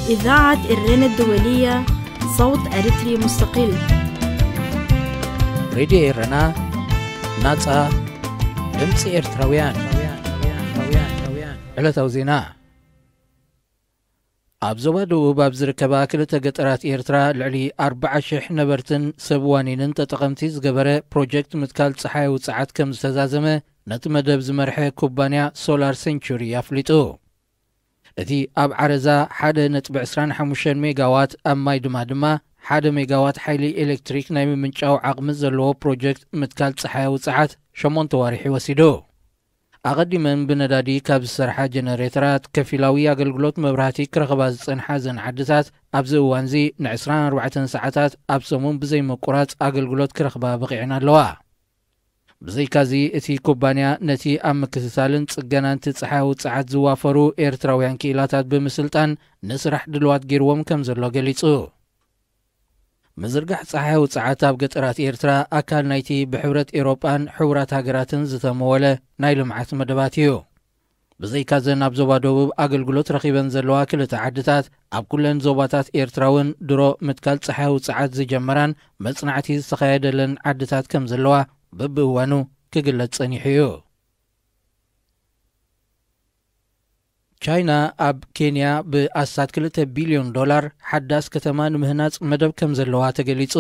إذاعة إرينا الدولية، صوت أريتري مستقل. ሬድዮ ኤረና፣ ናጻ ድምጺ ኤርትራውያን። ዕለታዊ ዜና። ኣብ ዞባ ደቡብ ኣብ ዝርከባ ክልተ ገጠራት ኤርትራ ልዕሊ ኣርባዓ ሽሕ ነበርትን ሰብ ዋኒንን ተጠቐምቲ ዝገበረ ፕሮጀክት ምትካል ጸሓይ ውጽዓት ከም ዝተዛዘመ ነቲ መደብ ዝመርሐ ኩባንያ ሶላር ሴንቹሪ ኣፍሊጡ። እቲ ኣብ ዓረዛ ሓደ ነጥቢ ዕስራን ሓሙሽተን ሜጋዋት ኣብ ማይ ድማ ድማ ሓደ ሜጋዋት ሓይሊ ኤሌክትሪክ ናይ ምምንጫው ዓቕሚ ዘለዎ ፕሮጀክት ምትካል ጸሓይ ውጽዓት ሸሞንተ ዋሪሒ ወሲዱ። ኣቐዲመን ብነዳዲ ካብ ዝሰርሓ ጀነሬተራት ከፊላዊ ኣገልግሎት መብራህቲ ክረኽባ ዝጸንሓ እዘን ዓድታት፣ ኣብዚ እዋንዚ ን ዕስራን ኣርባዕተን ሰዓታት ኣብ ሰሙን ብዘይምቁራጽ ኣገልግሎት ክረኽባ በቒዐን ኣለዋ። ብዘይካዚ፣ እቲ ኩባንያ ነቲ ኣብ ምክትታልን ጽገናን እቲ ጸሓይ ውጽዓት ዝዋፈሩ ኤርትራውያን ክኢላታት ብምስልጣን ንስራሕ ድልዋት ገይርዎም ከም ዘሎ ገሊጹ። ምዝርጋሕ ጸሓይ ውጽዓት ኣብ ገጠራት ኤርትራ ኣካል ናይቲ ብሕብረት ኤውሮጳን ሕቡራት ሃገራትን ዝተመወለ ናይ ልምዓት መደባት እዩ። ብዘይካዘን ኣብ ዞባ ደቡብ ኣገልግሎት ረኺበን ዘለዋ ክልተ ዓድታት፣ ኣብ ኩለን ዞባታት ኤርትራ እውን ድሮ ምትካል ጸሓይ ውጽዓት ዝጀመራን መጽናዕቲ ዝተኻየደለን ዓድታት ከም ዘለዋ በብእዋኑ ክግለጽ ጸኒሑ እዩ። ቻይና ኣብ ኬንያ ብኣስታት ክልተ ቢልዮን ዶላር ሓዳስ ከተማ ንምህናጽ መደብ ከም ዘለዋ ተገሊጹ።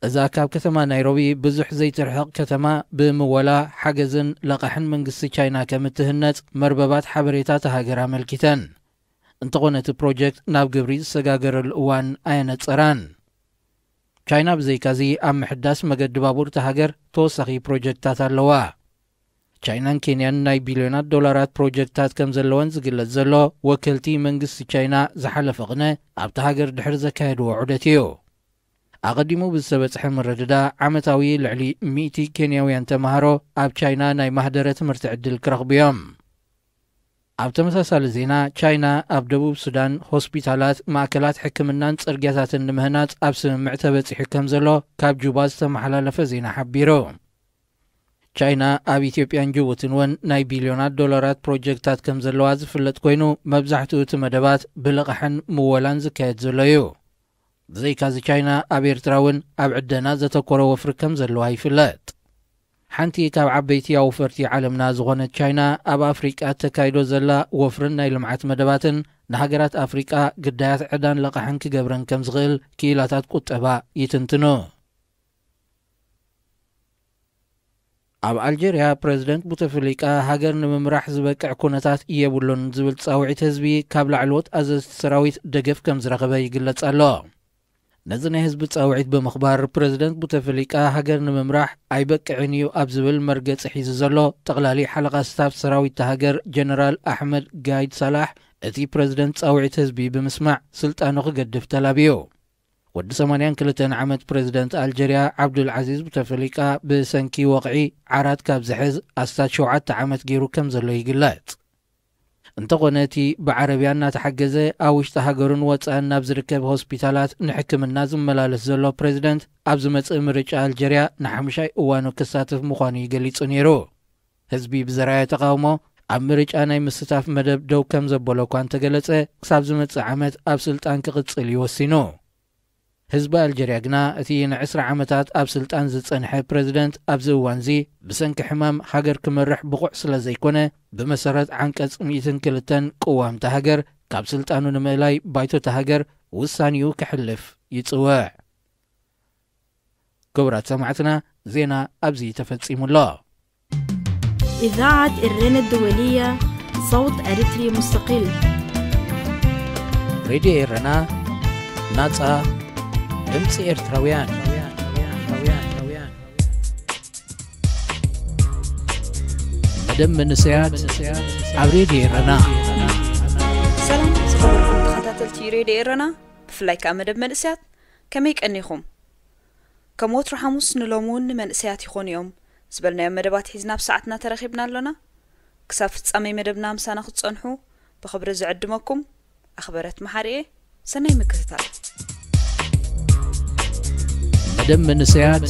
እዛ ካብ ከተማ ናይሮቢ ብዙሕ ዘይትርሕቕ ከተማ፣ ብምወላ ሓገዝን ለቓሕን መንግስቲ ቻይና ከም እትህነጽ መርበባት ሓበሬታ እታ ሃገር ኣመልኪተን። እንተኾነ፣ እቲ ፕሮጀክት ናብ ግብሪ ዝሰጋገረሉ እዋን ኣየነጸራን። ቻይና ብዘይካዚ ኣብ ምሕዳስ መገዲ ባቡር እታ ሃገር ተወሳኺ ፕሮጀክታት ኣለዋ። ቻይናን ኬንያን ናይ ቢልዮናት ዶላራት ፕሮጀክታት ከም ዘለወን ዝግለጽ ዘሎ፣ ወከልቲ መንግስቲ ቻይና ዝሓለፈ ቅነ ኣብታ ሃገር ድሕሪ ዘካየድዎ ዑደት እዩ። ኣቐዲሙ ብዝተበጽሐ ምርድዳእ፣ ዓመታዊ ልዕሊ ሚእቲ ኬንያውያን ተማሃሮ ኣብ ቻይና ናይ ማህደረ ትምህርቲ ዕድል ክረኽቡ እዮም። ኣብ ተመሳሳሊ ዜና፣ ቻይና ኣብ ደቡብ ሱዳን ሆስፒታላት፣ ማእከላት ሕክምናን ጽርግያታትን ንምህናጽ ኣብ ስምምዕ ተበጺሑ ከም ዘሎ ካብ ጁባ ዝተመሓላለፈ ዜና ሓቢሩ። ቻይና ኣብ ኢትዮጵያን ጅቡትን እውን ናይ ቢልዮናት ዶላራት ፕሮጀክታት ከም ዘለዋ ዝፍለጥ ኮይኑ፣ መብዛሕትኡ እቲ መደባት ብልቓሕን ምወላን ዝካየድ ዘሎ እዩ። ብዘይካዚ፣ ቻይና ኣብ ኤርትራ እውን ኣብ ዕደና ዘተኮረ ወፍሪ ከም ዘለዋ ይፍለጥ። ሓንቲ ካብ ዓበይቲ ኣውፈርቲ ዓለምና ዝኾነት ቻይና፣ ኣብ ኣፍሪቃ ተካይዶ ዘላ ወፍርን ናይ ልምዓት መደባትን ንሃገራት ኣፍሪቃ ግዳያት ዕዳን ለቓሕን ክገብረን ከም ዝኽእል ክኢላታት ቁጠባ ይትንትኑ። ኣብ ኣልጀርያ፣ ፕረዚደንት ቡተፍሊቃ ሃገር ንምምራሕ ዝበቅዕ ኩነታት የብሉን ዝብል ጻውዒት ህዝቢ ካብ ላዕለዎት ኣዘዝቲ ሰራዊት ደገፍ ከም ዝረኸበ ይግለጽ ኣሎ። ነዚ ናይ ህዝቢ ጻውዒት ብምኽባር፣ ፕረዚደንት ቡተፍሊቃ ሃገር ንምምራሕ ኣይበቅዕን እዩ ኣብ ዝብል መርገጺ ሒዙ ዘሎ፣ ጠቕላሊ ሓለቓ ስታፍ ሰራዊት እታ ሃገር ጀነራል ኣሕመድ ጋይድ ሳላሕ፣ እቲ ፕረዚደንት ጻውዒት ህዝቢ ብምስማዕ ስልጣኑ ክገድፍ ተላብዩ። ወዲ ሰማንያን ክልተን ዓመት ፕረዚደንት ኣልጀርያ ዓብዱል ዓዚዝ ቡተፍሊቃ ብሰንኪ ወቕዒ ዓራት ካብ ዝሕዝ ኣስታት ሸውዓተ ዓመት ገይሩ ከም ዘሎ ይግለጽ። እንተኾነ፣ እቲ ብዓረብያ እናተሓገዘ ኣብ ውሽጢ ሃገሩን ወጻእን ናብ ዝርከብ ሆስፒታላት ንሕክምና ዝመላለስ ዘሎ ፕረዚደንት፣ ኣብ ዝመጽእ ምርጫ ኣልጀርያ ንሓምሻይ እዋኑ ክሳተፍ ምዃኑ እዩ ገሊጹ ነይሩ። ህዝቢ ብዘርኣዮ ተቓውሞ፣ ኣብ ምርጫ ናይ ምስታፍ መደብ ደው ከም ዘበሎ እኳ እንተገለጸ፣ ክሳብ ዝመጽእ ዓመት ኣብ ስልጣን ክቕጽል እዩ ወሲኑ። ህዝቢ ኣልጀርያ ግና፣ እቲ ንዕስራ ዓመታት ኣብ ስልጣን ዝጸንሐ ፕረዚደንት፣ ኣብዚ እዋንዚ ብሰንኪ ሕማም ሃገር ክመርሕ ብቑዕ ስለ ዘይኮነ፣ ብመሰረት ዓንቀጽ ሚእትን ክልተን ቅዋም እታ ሃገር፣ ካብ ስልጣኑ ንምእላይ ባይቶ እታ ሃገር ውሳኔኡ ከሕልፍ ይጽውዕ። ክቡራት ሰማዕትና፣ ዜና ኣብዚ ተፈጺሙ ኣሎ። إذاعة إرينا الدولية، صوت أريتري مستقل. ሬድዮ ኤረና፣ ናጻ ድምጺ ኤርትራውያን። መደብ መንእሰያት ኣብ ሬድዮ ኤረና። ሰላም ዝኸበርኩም ተኸታተልቲ ሬድዮ ኤረና፣ ብፍላይ ከኣ መደብ መንእሰያት፣ ከመይ ቀኒኹም? ከም ወትሩ ሓሙስ ንሎሚ እውን ንመንእሰያት ይኾኑ እዮም ዝበልናዮም መደባት ሒዝና ኣብ ሰዓትና ተረኺብና ኣሎና። ክሳብ ፍጻሜ መደብና ምሳና ክትጸንሑ ብኽብሪ ዝዕድመኩም ኣኽበረት መሓሪኤ። ሰናይ ምክትታል። መደብ መንእሰያት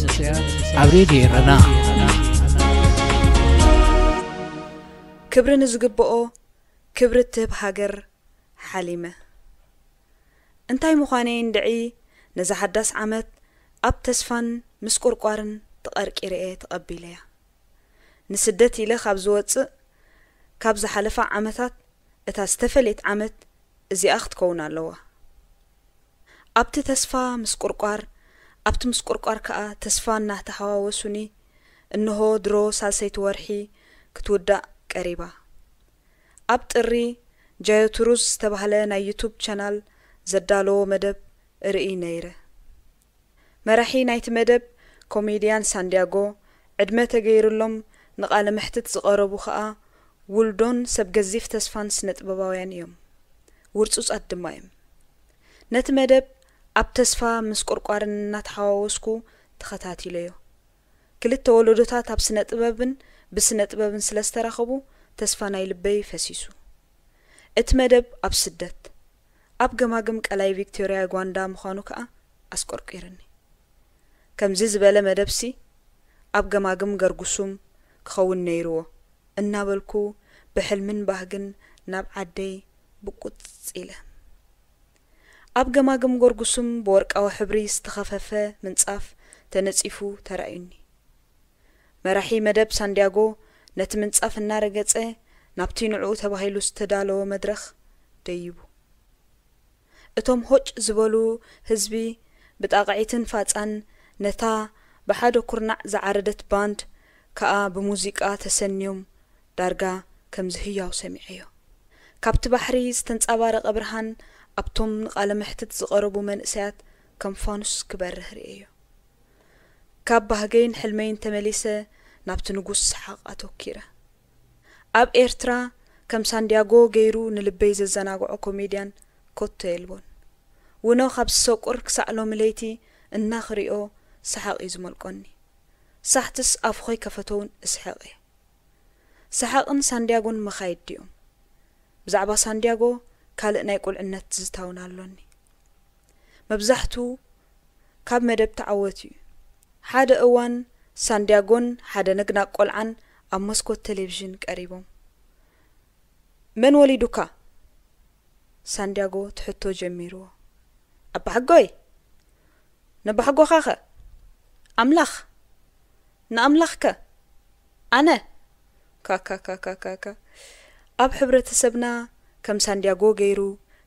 ኣብ ሬድዮ ኤረና። ክብሪ ንዝግብኦ ክብሪ እትህብ ሃገር ሓሊመ። እንታይ ምዃነይ እንድዒ፣ ነዛ ሓዳስ ዓመት ኣብ ተስፋን ምስቁርቋርን ተቐርቂረ እየ ተቐቢለያ። ንስደት ኢለ ካብ ዝወጽእ፣ ካብ ዝሓለፋ ዓመታት እታ ዝተፈልየት ዓመት እዚኣ ክትከውን ኣለዋ። ኣብቲ ተስፋ ምስቁርቋር፣ ኣብቲ ምስቁርቋር ከኣ ተስፋ እናተሓዋወሱኒ፣ እንሆ ድሮ ሳልሰይቲ ወርሒ ክትውዳእ ቀሪባ። ኣብ ጥሪ፣ ጃዮ ቱሩዝ ዝተባህለ ናይ ዩቱብ ቻናል ዘዳለዎ መደብ እርኢ ነይረ። መራሒ ናይቲ መደብ፣ ኮሜድያን ሳንዲያጎ፣ ዕድመ ተገይሩሎም ንቓለ መሕትት ዝቐረቡ ከኣ ውልዶን ሰብ ገዚፍ ተስፋን ስነ-ጥበባውያን እዮም። ውርጹጻት ድማ እዮም። ነቲ መደብ ኣብ ተስፋ ምስቁርቋርን እናተሓዋወስኩ ተኸታቲለዮ። ክልተ ወለዶታት ኣብ ስነ-ጥበብን ብስነ-ጥበብን ስለ ዝተራኸቡ፣ ተስፋ ናይ ልበይ ፈሲሱ። እቲ መደብ ኣብ ስደት፣ ኣብ ገማግም ቀላይ ቪክቶርያ ዩጋንዳ ምዃኑ ከኣ ኣስቆርቂርኒ። ከምዚ ዝበለ መደብሲ ኣብ ገማግም ገርጉሱም ክኸውን ነይርዎ እናበልኩ ብሕልምን ባህግን ናብ ዓደይ ብቁጽ ኢለ። ኣብ ገማግም ገርጉሱም ብወርቃዊ ሕብሪ ዝተኸፈፈ ምንጻፍ ተነጺፉ ተራእዩኒ። መራሒ መደብ ሳንዲያጎ ነቲ ምንጻፍ እናረገጸ ናብቲ ንዕኡ ተባሂሉ ዝተዳለወ መድረኽ ደይቡ። እቶም ሆጭ ዝበሉ ህዝቢ ብጣቕዒትን ፋጻን ነታ ብሓደ ኩርናዕ ዝዓረደት ባንድ ከኣ ብሙዚቃ ተሰንዮም ዳርጋ ከምዚ ህያው ሰሚዐዮ። ካብቲ ባሕሪ ዝተንጸባረቐ ብርሃን ኣብቶም ንቓለ መሕትት ዝቐረቡ መንእሰያት ከም ፋኑስ ክበርህ ርእየዮ። ካብ ባህገይን ሕልመይን ተመሊሰ ናብቲ ንጉስ ሰሓቕ ኣተኪረ። ኣብ ኤርትራ ከም ሳንዲያጎ ገይሩ ንልበይ ዘዘናግዖ ኮሜድያን ኮቶ የልቦን። ውኖ ካብ ዝሰቁር ክሳዕ ሎሚ ለይቲ እናኽሪኦ ሰሓቕ እዩ ዝመልቆኒ። ሳሕትስ ኣፉ ከይከፈተውን እስሕቕ እየ። ሰሓቕን ሳንዲያጎን መኻይድ ድዮም? ብዛዕባ ሳንዲያጎ ካልእ ናይ ቁልዕነት ትዝታውን ኣሎኒ። መብዛሕቱ ካብ መደብ ተዓወት እዩ። ሓደ እዋን ሳንዲያጎን ሓደ ነግናቕ ቆልዓን ኣብ መስኮት ቴሌቪዥን ቀሪቦም። "መን ወሊዱካ?" ሳንዲያጎ ትሕቶ ጀሚርዎ። "ኣባሓጎይ?" "ነባሓጎኻ ኸ?" "ኣምላኽ?" "ንኣምላኽ ከ?" "ኣነ?" ካካካካካካ። ኣብ ሕብረተሰብና ከም ሳንዲያጎ ገይሩ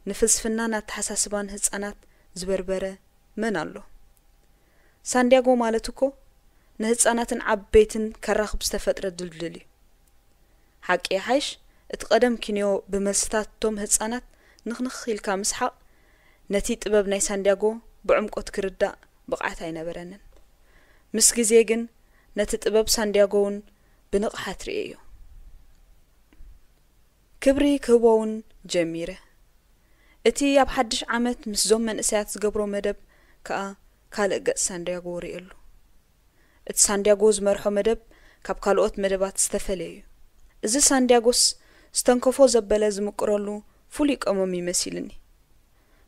ንፍልስፍናን ኣተሓሳስባን ህጻናት ዝበርበረ መን ኣሎ? ሳንዲያጎ ማለት እኮ ንህጻናትን ዓበይትን ከራኽብ ዝተፈጥረ ድልድል እዩ። ሓቂ ይሓይሽ፣ እቲ ቀደም ኪንዮ ብመልስታት እቶም ህጻናት ንኽንኽ ኢልካ ምስሓቕ፣ ነቲ ጥበብ ናይ ሳንዲያጎ ብዕምቆት ክርዳእ ብቕዓት ኣይነበረንን። ምስ ግዜ ግን ነቲ ጥበብ ሳንዲያጎ እውን ብንቕሓት ርእየዮ። ክብሪ ክህቦ እውን ጀሚረ። እቲ ኣብ ሓድሽ ዓመት ምስዞም መንእሰያት ዝገብሮ መደብ ከኣ ካልእ ገጽ ሳንዲያጎ ርእየሉ። እቲ ሳንዲያጎ ዝመርሖ መደብ ካብ ካልኦት መደባት ዝተፈለየ እዩ። እዚ ሳንዲያጎስ ዝተንከፎ ዘበለ ዝምቅረሉ ፍሉይ ቀመም እዩ መሲልኒ።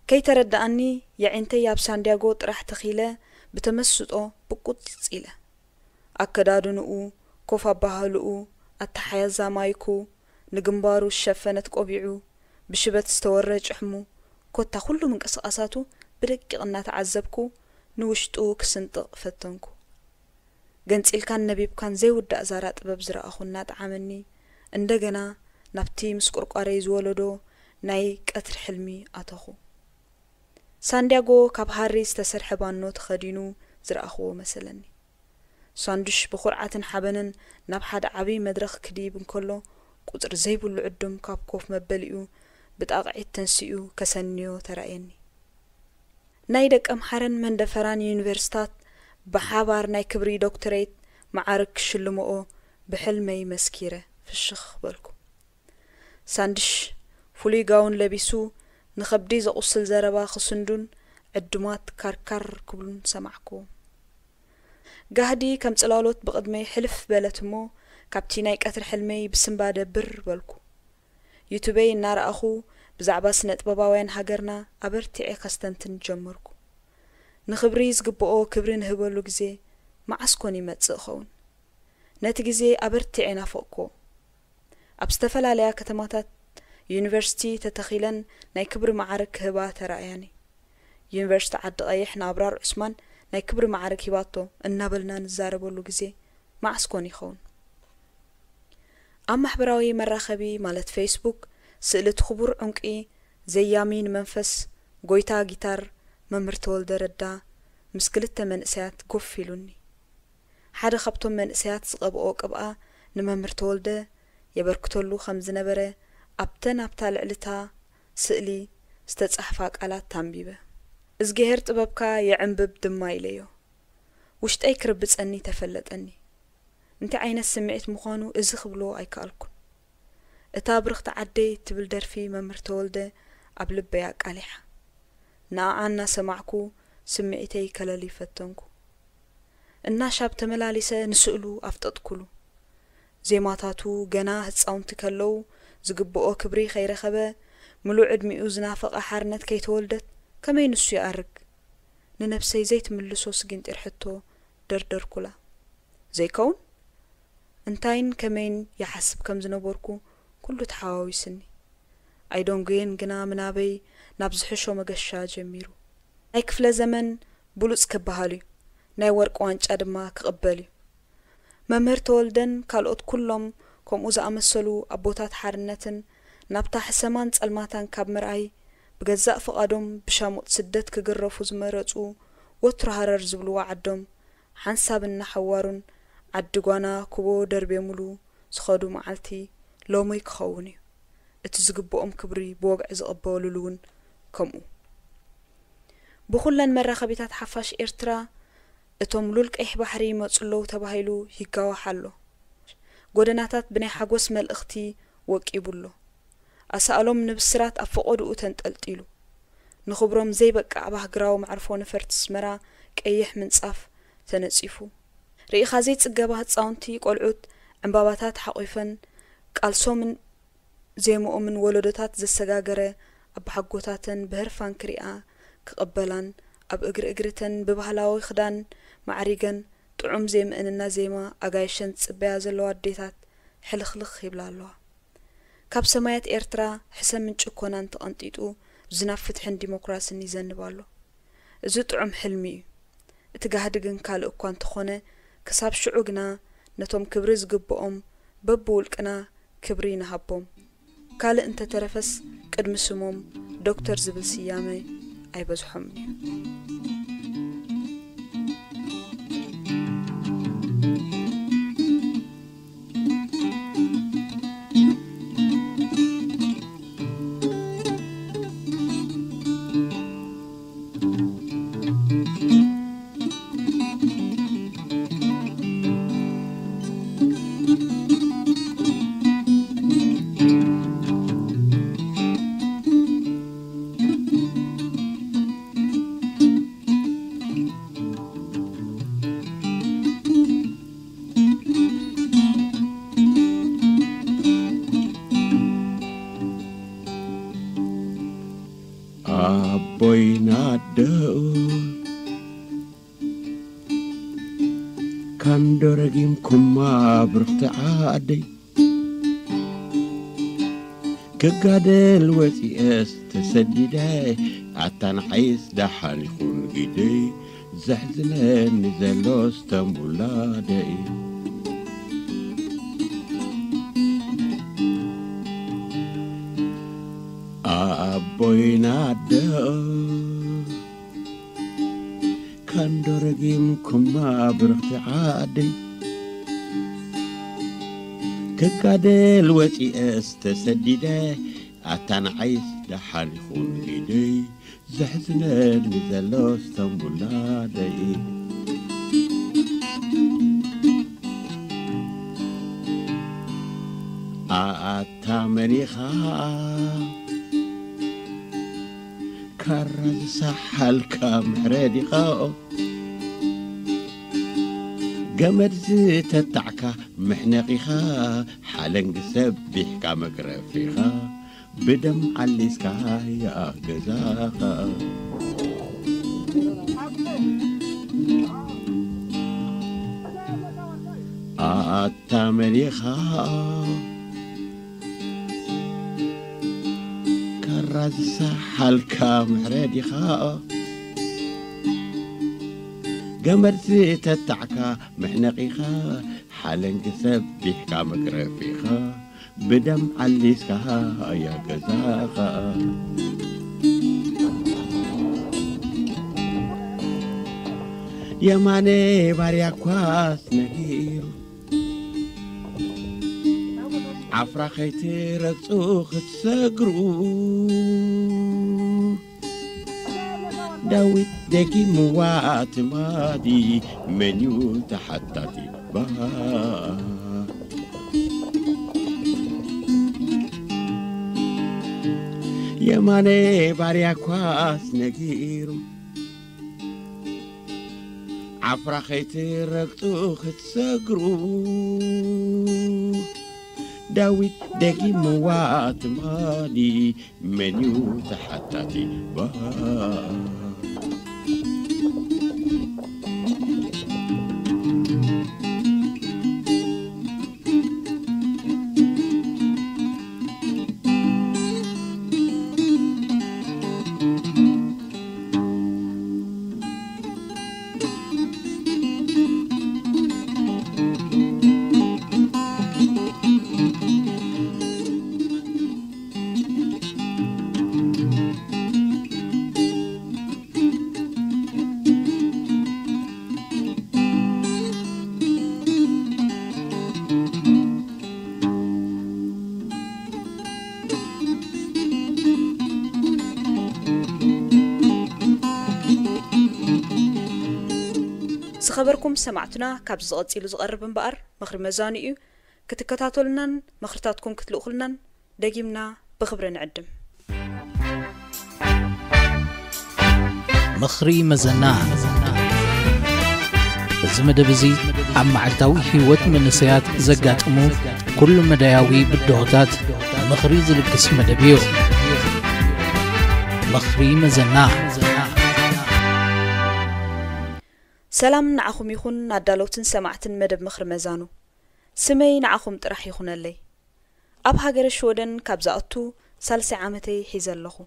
ከይተረድኣኒ የዒንተይ ኣብ ሳንዲያጎ ጥራሕ ተኺለ ብተመስጦ ብቁጽ ኢለ። ኣከዳድንኡ፣ ኮፍ ኣባሃህልኡ፣ ኣተሓያዛ ማይኩ፣ ንግንባሩ ዝሸፈነት ቆቢዑ፣ ብሽበት ዝተወረ ጭሕሙ፣ ኮታ ኩሉ ምንቅስቓሳቱ ብደቂቕ እናተዓዘብኩ ንውሽጡ ክስንጥቕ ፈተንኩ። ገንጺልካን ነቢብካን ዘይውዳእ ዛራ ጥበብ ዝረኣኹ እናጠዓመኒ፣ እንደገና ናብቲ ምስ ቁርቋረይ ዝወለዶ ናይ ቀትሪ ሕልሚ ኣተኹ። ሳንዲያጎ ካብ ሃሪ ዝተሰርሐ ባኖ ተኸዲኑ ዝረኣኽዎ መሰለኒ። ሳንዱሽ ብኹርዓትን ሓበንን ናብ ሓደ ዓብዪ መድረኽ ክድይብ እንከሎ፣ ቁጽሪ ዘይብሉ ዕዱም ካብ ኮፍ መበሊኡ ብጣቕዒት ተንሲኡ ከሰንዮ ተራእየኒ። ናይ ደቀምሓረን መንደፈራን ዩኒቨርሲታት ብሓባር ናይ ክብሪ ዶክተሬት መዓርግ ክሽልምኦ ብሕልመይ መስኪረ ፍሽኽ በልኩ። ሳንድሽ ፍሉይ ጋውን ለቢሱ፣ ንኸብዲ ዘቑስል ዘረባ ክስንዱን ዕዱማት ካርካር ክብሉን ሰማዕኩዎ። ጋህዲ ከም ጽላሎት ብቕድመይ ሕልፍ በለት እሞ፣ ካብቲ ናይ ቀትሪ ሕልመይ ብስንባደ ብር በልኩ። ዩቱበይ እናረኣኹ ብዛዕባ ስነ-ጥበባውያን ሃገርና ኣበርቲዐ ከስተንትን ጀመርኩ። ንኽብሪ ዝግብኦ ክብሪ ንህበሉ ግዜ መዓስ ኮን ይመጽእ ኸውን? ነቲ ግዜ ኣበርቲዐ ናፈቕኩዎ። ኣብ ዝተፈላለያ ከተማታት ዩኒቨርሲቲ ተተኺለን ናይ ክብሪ መዓርግ ክህባ ተራእያኒ። ዩኒቨርሲቲ ዓዲ ቀይሕ ንኣብራር ዑስማን ናይ ክብሪ ማዕርግ ሂባቶ እናበልና ንዛረበሉ ግዜ መዓስ ኮን ይኸውን? ኣብ ማሕበራዊ መራኸቢ ማለት ፌስቡክ ስእሊ እቲ ክቡር ዕንቂ ዘያሚ ንመንፈስ ጎይታ ጊታር መምህር ተወልደ ረዳ ምስ ክልተ መንእሰያት ጎፍ ኢሉኒ። ሓደ ካብቶም መንእሰያት ዝቐብኦ ቅብኣ ንመምህር ተወልደ የበርክተሉ ከም ዝነበረ ኣብተን ኣብታ ልዕሊ እታ ስእሊ ዝተጻሕፋ ቃላት ኣንቢበ። እዝግሄር ጥበብካ የዕንብብ ድማ ኢለዮ። ውሽጠይ ክርብጸኒ ተፈለጠኒ። እንታይ ዓይነት ስምዒት ምዃኑ እዚ ክብሎ ኣይከኣልኩን። እታ ብርኽቲ ዓደይ እትብል ደርፊ መምህር ተወልደ ኣብ ልበይ ኣቃሊሓ። ንኣኣ እናሰማዕኩ ስምዒተይ ከለሊ ፈተንኩ። እናሻብ ተመላሊሰ ንስእሉ ኣፍጠጥኩሉ። ዜማታቱ ገና ህጻውንቲ ከለዉ ዝግብኦ ክብሪ ከይረኸበ፣ ምሉእ ዕድሚኡ ዝናፈቐ ሓርነት ከይተወልደት ከመይ ንሱ ይኣርግ? ንነብሰይ ዘይትምልሶ ስጊንጢር ሕቶ ደርደርኩላ። ዘይከውን? እንታይን ከመይን ይሓስብ ከም ዝነበርኩ ኩሉ ተሓዋዊስኒ። ኣይደንጉየን ግና ምናበይ ናብ ዝሕሾ መገሻ ጀሚሩ። ናይ ክፍለ ዘመን ብሉጽ ክበሃል እዩ፣ ናይ ወርቂ ዋንጫ ድማ ክቕበል እዩ። መምህር ተወልደን ካልኦት ኩሎም ከምኡ ዝኣመሰሉ ኣቦታት ሓርነትን ናብታ ሕሰማን ጸልማታን ካብ ምርኣይ ብገዛእ ፍቓዶም ብሻሙጥ ስደት ክግረፉ ዝመረጹ ወትሩ ሃረር ዝብልዋ ዓዶም ሓንሳብ እናሓዋሩን ዓዲ ጓና ኩቦ ደርብዮምሉ ዝኸዱ መዓልቲ ሎሚ ክኸውን እዩ። እቲ ዝግብኦም ክብሪ ብወግዒ ዝቕበሉሉ እውን ከምኡ። ብኹለን መራኸቢታት ሓፋሽ ኤርትራ እቶም ሉል ቀይሕ ባሕሪ ይመጹ ኣለዉ ተባሂሉ ይጋዋሕ ኣሎ። ጎደናታት ብናይ ሓጎስ መልእኽቲ ወቂቡ ኣሎ። ኣሳእሎም ንብስራት ኣብ ፈቖድኡ ተንጠልጢሉ። ንኽብሮም ዘይበቅዕ ባህግራዊ መዕርፎ ነፈርቲ ኣስመራ ቀይሕ ምንጻፍ ተነጺፉ። ርኢኻ ዘይጽገባ ህጻውንቲ ቆልዑት ዕምባባታት ሓቑፈን ቃልሶምን ዜምኦምን ወለዶታት ዘሰጋገረ ኣባሓጎታተን ብህርፋን ክሪኣ ክቕበላን ኣብ እግሪ እግሪተን ብባህላዊ ክዳን ማዕሪገን ጥዑም ዜምእንና ዜማ ኣጋይሸን ዝጽበያ ዘለዋ ኣዴታት ሕልኽልኽ ይብላ ኣለዋ። ካብ ሰማያት ኤርትራ ሕሰምን ጭኮናን ተቐንጢጡ ዝናብ ፍትሕን ዲሞክራስን ይዘንብ ኣሎ። እዚ ጥዑም ሕልሚ እዩ። እቲ ጋህዲ ግን ካልእ እኳ እንተኾነ፣ ክሳብ ሽዑ ግና ነቶም ክብሪ ዝግብኦም በብውልቅና ክብሪ ንሃቦም። ካልእ እንተተረፈስ ቅድሚ ስሞም ዶክተር ዝብል ስያመ ኣይበዝሖምን እዩ። ኣቦይን ኣደኡ ካንዶ ረጊምኩማ ብርኽቲ ዓደይ። ክጋደል ወፂኤስ ተሰዲደ ኣታ ንዓይስ ደሓን ይኹን ግደይ። ዘሕዝነኒ ዘሎ ስተንቡላደይ ኣቦይን ኣደኡ ካንዶ ረጊምኩማ ብርኽቲ ዓደይ። ክጋደል ወፂኤስ ተሰዲደ ኣታ ንዓይስ ደሓን ይኹን ግደይ። ዘሕዝነኒ ዘሎ ስተንቡላደይ ኣታ መኒኻ ካራ ዝሰሓልካ ምሕረዲኻ ገመድ ዝተጣዕካ መሕነቒኻ ሓለንጊ ሰቢሕካ መግረፊኻ ብደም ዓሊስካ ያገዛኻ ኣታ መሊኻ ካራ ዝሰሓልካ ምሕረዲኻ ገመድ ዝተጣዕካ መሕነቒኻ፣ ሓለንጊ ሰቢሕካ መግረፊኻ፣ ብደም ዓሊስካ እያ ገዛኻ። የማነ ባርያ ኳስ ነጊሩ፣ ዓፍራ ከይትረግጹ ክትሰግሩ። ዳዊት ደጊምዋ ትማሊ፣ መን እዩ ተሓታቲ? ባ የማነ ባርያ ኳስ ነጊሩ፣ ዓፍራ ከይትረግጡ ክትሰግሩ። ዳዊት ደጊምዋ ትማሊ፣ መን እዩ ተሓታቲ? ባ ዝኸበርኩም ሰማዕትና፣ ካብዚ ዝቐጺሉ ዝቐርብ እምበኣር ምኽሪ መዛኑ እዩ። ክትከታተሉናን ምኽርታትኩም ክትልእኹልናን ደጊምና ብኽብሪ ንዕድም። ምኽሪ መዘና። እዚ መደብ እዚ ኣብ መዓልታዊ ህይወት መንእሰያት ዘጋጥሙ ኩሉ መዳያዊ ብድሆታት ምኽሪ ዝልግስ መደብ እዩ። ምኽሪ መዘና። ሰላም ንዓኹም ይኹን፣ ኣዳለውትን ሰማዕትን መደብ ምኽሪ መዛኑ። ስመይ ንዓኹም ጥራሕ ይኹነለይ። ኣብ ሃገረ ሽወደን ካብ ዝኣቱ ሳልሳይ ዓመተይ ሒዘ ኣለኹ።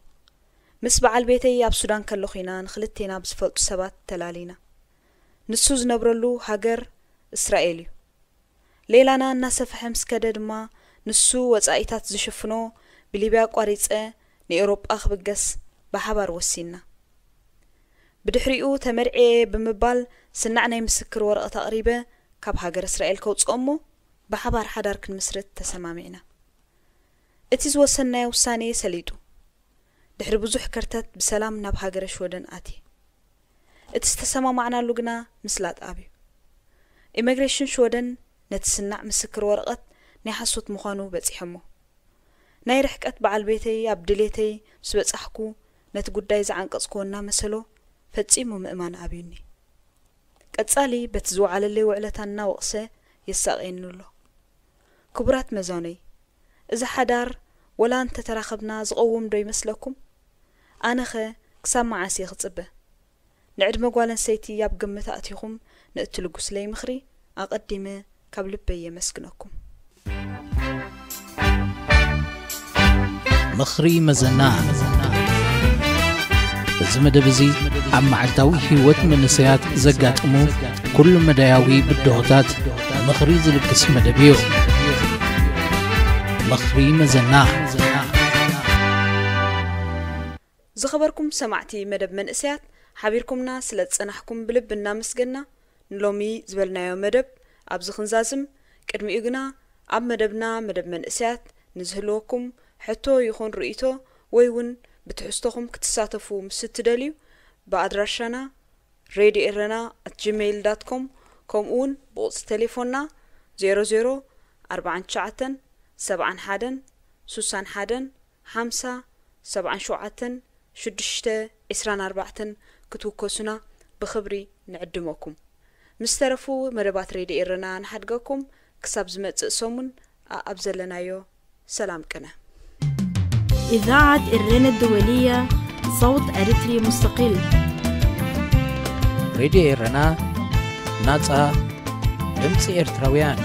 ምስ በዓል ቤተይ ኣብ ሱዳን ከለኹ ኢና ንኽልቴና ብዝፈልጡ ሰባት ተላሊና። ንሱ ዝነብረሉ ሃገር እስራኤል እዩ። ሌላና እናሰፍሐ ምስ ከደ ድማ፣ ንሱ ወጻኢታት ዝሽፍኖ ብሊብያ ኣቋሪጸ ንኤውሮጳ ክብገስ ብሓባር ወሲንና። ብድሕሪኡ ተመርዕየ ብምባል ስናዕ ናይ ምስክር ወረቐት ኣቕሪበ ካብ ሃገር እስራኤል ከውጽኦ እሞ ብሓባር ሓዳር ክንምስርት ተሰማሚዕና። እቲ ዝወሰንናዮ ውሳኔ ሰሊጡ፣ ድሕሪ ብዙሕ ከርተት ብሰላም ናብ ሃገረ ሽወደን ኣትየ። እቲ ዝተሰማማዕናሉ ግና ምስላጥ ኣብዩ። ኢሚግሬሽን ሽወደን ነቲ ስናዕ ምስክር ወረቐት ናይ ሓሶት ምዃኑ በጺሖሞ። ናይ ርሕቀት በዓል ቤተይ ኣብ ድሌተይ ምስ በጻሕኩ፣ ነቲ ጉዳይ ዝዓንቀጽክዎ እናመሰሎ ፈጺሙ ምእማን ኣብዩኒ። ቀጻሊ በቲ ዝወዓለለይ ውዕለታ እናወቕሰ የሳቕየኒ ኣሎ። ክቡራት መዛኖይ፣ እዚ ሓዳር ወላ እንተተራኸብና ዝቐውም ዶ ይመስለኩም? ኣነኸ ክሳብ መዓስ እየ ክጽበ? ንዕድመ ጓል ኣንስተይቲ ኣብ ግምት ኣእቲኹም ንእትልግሱለይ ምኽሪ ኣቐዲመ ካብ ልበይ የመስግነኩም። ምኽሪ መዘና። እዚ መደብ እዚ ኣብ መዓልታዊ ህይወት መንእሰያት ዘጋጥሙ ኩሉ መዳያዊ ብድሆታት ምኽሪ ዝልግስ መደብ እዩ። ምኽሪ መዘና። ዝኸበርኩም ሰማዕቲ መደብ መንእሰያት፣ ሓቢርኩምና ስለ ዝጸናሕኩም ብልቢ እናመስገና፣ ንሎሚ ዝበልናዮ መደብ ኣብዚ ክንዛዝም፣ ቅድሚኡ ግና ኣብ መደብና፣ መደብ መንእሰያት፣ ንዝህልወኩም ሕቶ ይኹን ርእይቶ ወይ እውን ብትሕዝቶኹም ክትሳተፉ ምስ እትደልዩ፣ ብኣድራሻና radio erena at gmail dot com፣ ከምኡ እውን ብቁጽሪ ቴሌፎንና ዜሮ ዜሮ ኣርባዓን ትሽዓተን ሰብዓን ሓደን ስሳን ሓደን ሓምሳ ሰብዓን ሸውዓተን ሽዱሽተ ዕስራን ኣርባዕተን ክትውከሱና ብኽብሪ ንዕድመኩም። ምስ ተረፉ መደባት ሬድዮ ኤረና ንሓድገኩም። ክሳብ ዝመጽእ ሰሙን ኣኣብ ዘለናዮ ሰላም ቅነ። إذاعة إرينا الدولية، صوت أريتري مستقل. ሬድዮ ኤረና፣ ናጻ ድምጺ ኤርትራውያን።